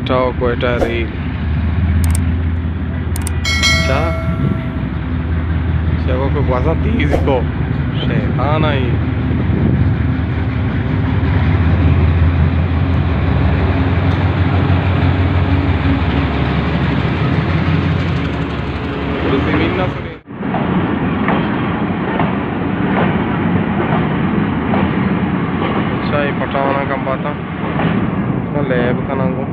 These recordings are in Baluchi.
کوئٹہ ریل۔ چا؟ چا کو گوازاں تیز کو۔ شیطان آئی۔ زمین نہ سنے۔ اچھا، اے پٹھان ءَ کم باتاں۔ لیب کناں گوں۔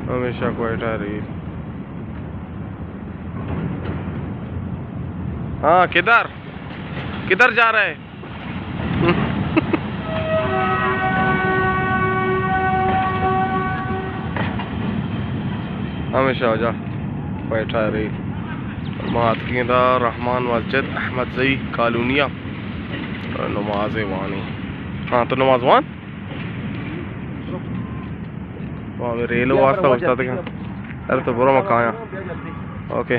ہمیشہ کوئٹہ ریل۔ ہاں، کدھر؟ کدھر جا رہے؟ ہمیشہ جا بیٹھا رہی۔ ما اتکیں دا رحمان مسجد احمد زئی کالونی ءَ نماز وانی۔ ہاں، تو نماز وان؟ وہ ہمیں ریل واسطہ استاد کا۔ ارے تو برو، میں کہاں؟ اوکے۔